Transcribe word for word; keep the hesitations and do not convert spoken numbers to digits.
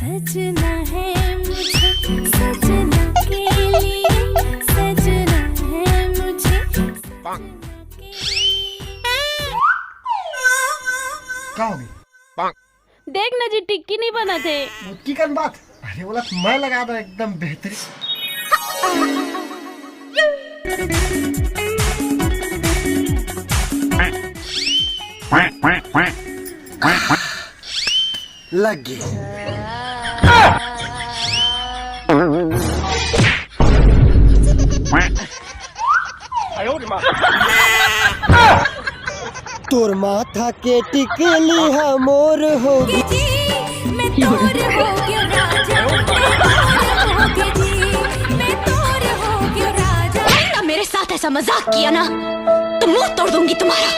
सजना है मुझे, सजना के लिए, सजना है मुझे। का होगे? देख ना जी, टिक्की नहीं बनत हे। मोटकी कन बात, अरे, ओला तो मैं लगा दो, एकदम बेहतरीन। लग गे। तोर माथा के टिकली ह मोर होगे। जी, मैं तोर होगे राजा, मैं तोर होगे जी, मैं तोर होगे राजा। आइंदा मेरे साथ ऐसा मजाक किया ना, तो मुंह तोड़ दूंगी तुम्हारा।